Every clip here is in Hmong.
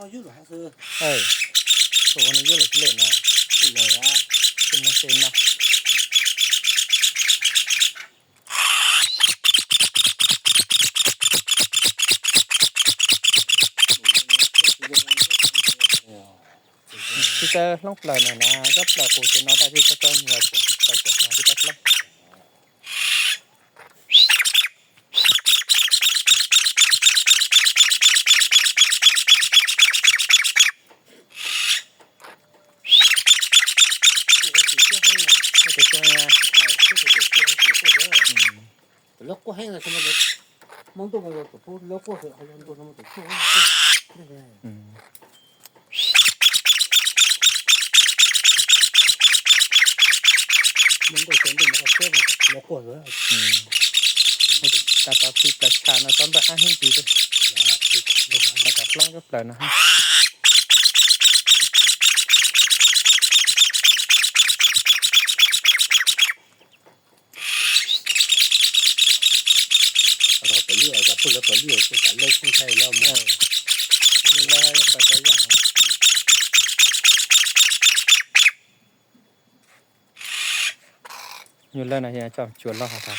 Tus ua no yuav lawm tsis lawm no. Xwb no xwb no. Tsis tau hloob plaws na, tsob plaws qus ces no tab sis tsob tsob nyuag puas tau puas tag tib tsob hloob. Tus quaj heev, Hmoob ntuj mas tus quaj, lawv quaj, tus quaj. Hmoob ntuj ces ntuj mas quaj, lawv quaj. Tab tom khi plaws tsha no tsob npawj ab heev ntsis, tab tom hloob tsob plaws no. Pawg lawv pawg lwj, pawg lawv kuj ntshai lawm mas. Lawv pawg tau yaj. Nyuag lawm no yog tso tsuas loj hov tag.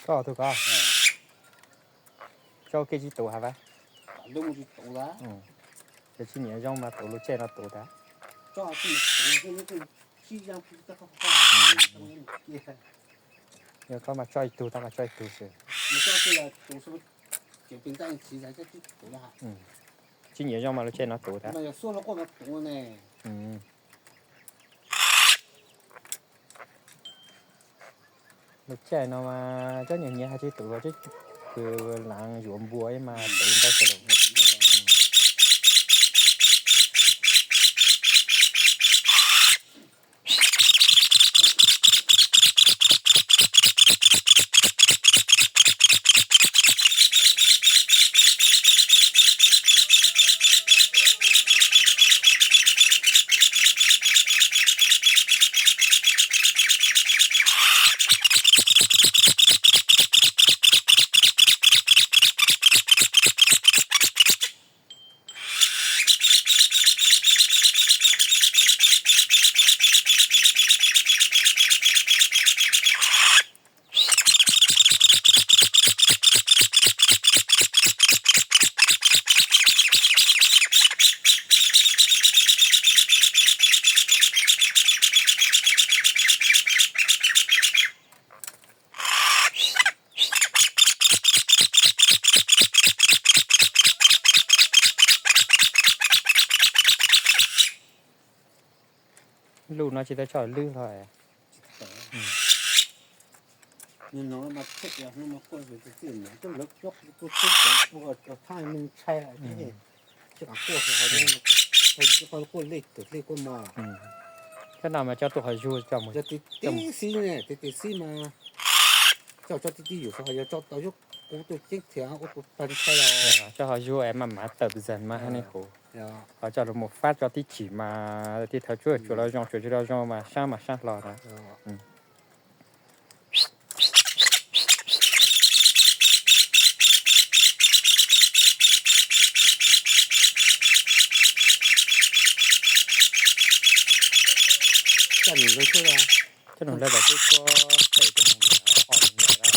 Koj tus koj, tso kev tsis tus has vas. Ces tsis nyiam zoo mas tus lub caij no tus tas. Yog koj mas tso ib tug, tau mas tso ib tug xwb. Tsis nyiam zoo mas lub caij no tus tas. Lub caij no mas cov nyiam nyiam hais tsis tus los, kws laav yuav npua mas tus ntau xwb los. Lub no tsis tau tso lwj hlo. Tsis kam quaj, quaj lej twg lej quaj mos. Cov no mas cov tus qhov zug coj mus. Cov tiv xib ne, tiv tiv xib mas coj tso tib tib yus xwb, ho yog tso tau yub qub tuaj ceeb thiab ua tus pab ntshai los. Coj ho zuj es mas mas tawm zas mas hab nej huv. Ho coj lug mus fab tso tib tsim mas tej thaum tsuas tsuas los zoo, tsuas tsis los zoo mas sab mas sab hlo na. Coj nws lawv tib kuab pem tus mus lawm, ob mus lawm.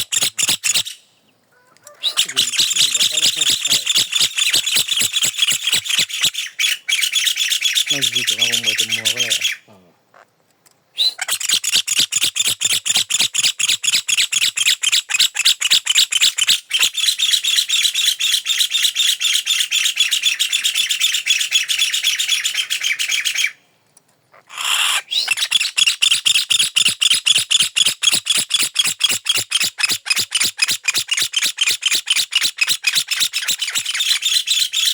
Noj zis tus no kuv muab tus muag ko lawm.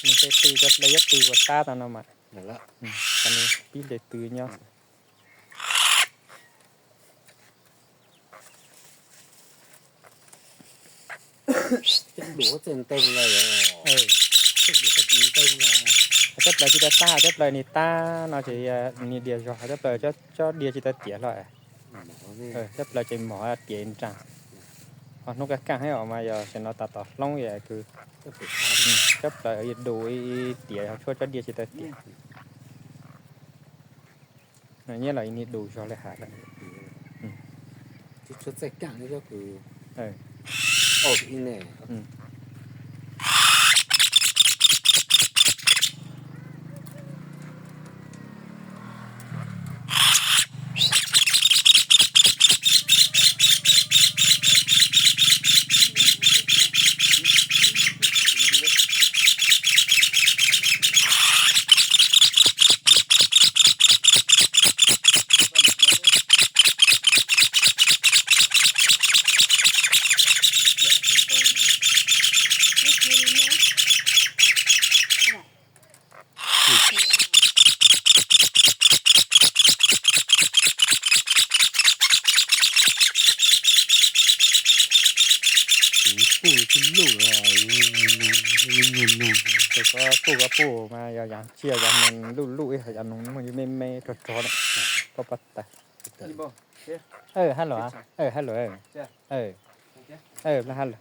Nws tej tw cov plaws yuav tw kuas tab tau no mas. Pib de tw nyob. Cov plaws tsis tau tab, cov plaws nws tab no ces nws dias zog, cov plaws cov dias tsis tau tiav hlo. Cov plaws ces mos tiav nraag. Ho hnub kaj kaj hab os mas yog tam no tas tom hloob es kws cov plaws du tiav ho tshuav cov dias tsis tau tiav. Nws nyiab los nws du zog li has lawm. Puj, puj, puj mas yog yaav tsiaj, yaav noog luj luj ib yam, yaav noog muaj ywg me me rog rog na. Poj poj tas. Hab lug, hab lug, hab lug.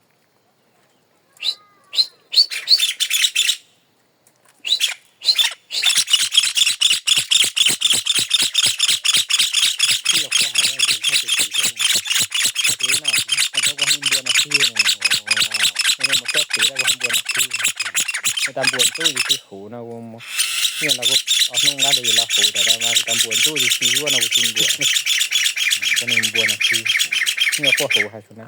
Kuv ho npua nas tig, mus coj tiv kuv ho npua nas tig. Kuv tas npua ntxub yus tsis huv no, kuv niaj los kuv ob hnub nqab ntawd yus los huv tas, kuv tas npua ntxub yus tsis yuav no kuv tsis npua. Cov neeg npua nas tig, niaj quaj huv hais xwb na.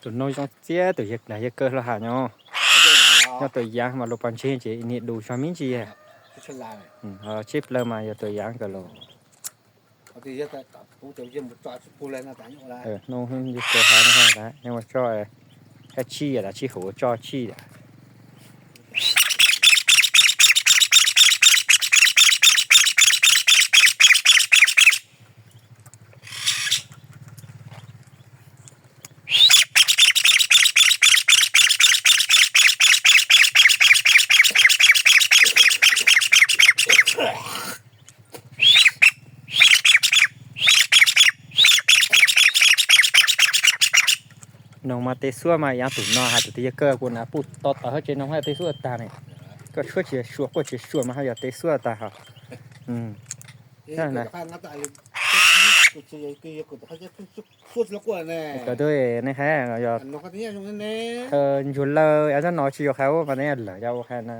Tus noog zoo txiab tus yawg kaw hlo has nyob. Nyob tus yaav mas luag pom ntseg ces niag du zog me ntsis. Tsib plaws mas yog tus yaav kawg los. Hnub yus kawg has no tas, ua tso, kab tsib yam tas tsib huv tso tsib yam. Noog mas tes xuab mas yaav tus no has tus twg yog kawg kuv na puj to tawm hab tsev noog hab tes xuab tag ne. Koj tshuab tsis sua quaj tsis sua mas hab yog tes xuab tag hos. Kawg tug nej hab yog ntsuag lawm, yog tsob no tsis yog qhov ua mas nej lawm yog ua qhov na.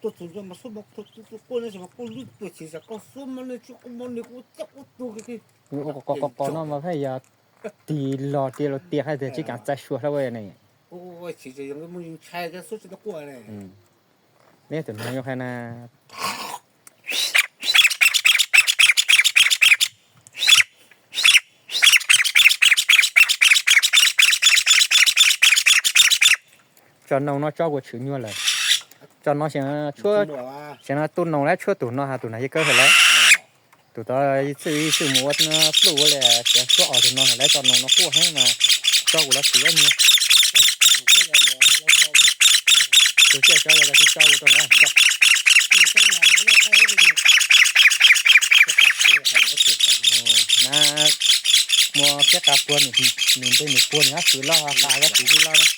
tuaj txog ntua mas xub mov quaj, quaj quaj ne, xub mov quaj lub tuaj ces koj xub mov ne, tsis quaj mov ne, quaj coj quaj tuag kiag. Qos qos no mas pheej yog tig los tias los tias hais tias tsis kam txais suab hlab ua ne. Ntshai xub tsis tau quaj ne. Neb tus no yog hais na. Tso noog no tso kuv tshwm nyuag lawm. Tso no xyov, xyov no tus noog lawv tshuab tus no has tus nag yog kawg hais lawm. Tus tod txwj txwj mus ua pluj ua li tias tshuab os tus no lawv tso noog no quaj heev mas tso kuv los tsis ua nyuag. Tus tsiaj tso yog tsis tso kuv tso no tso. Na, muaj siab qas puag nws npe nws puag nws ob fwm loj qas ob fwm loj na.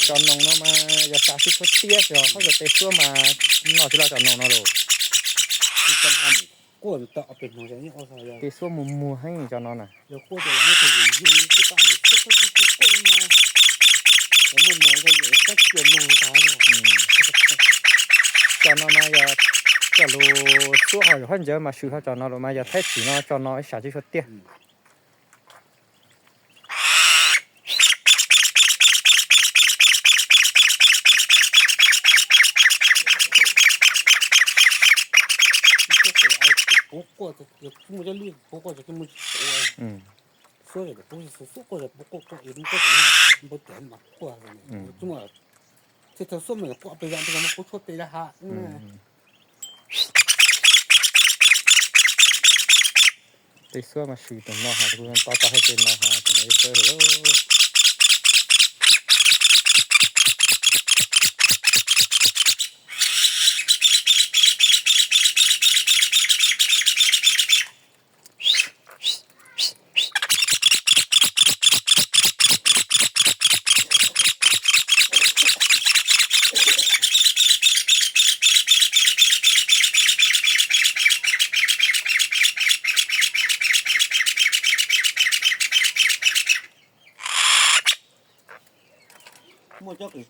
Tso noog no mas yog xav sib tshuab tiab xyov qhov yog tes suab mas noj tsis loj tso noog no los. Tes suab mus muag heev tso no na. Tso no mas yog coj lus suab ho yog hab ncawv mas swm hlo tso no los mas yog thaib tsim no tso no ib sam tsis tshuab tiag. Tes suab mas swm tus no has, kuv to tau hais tes no has tus no ib kawg lawm. Muaj cov kws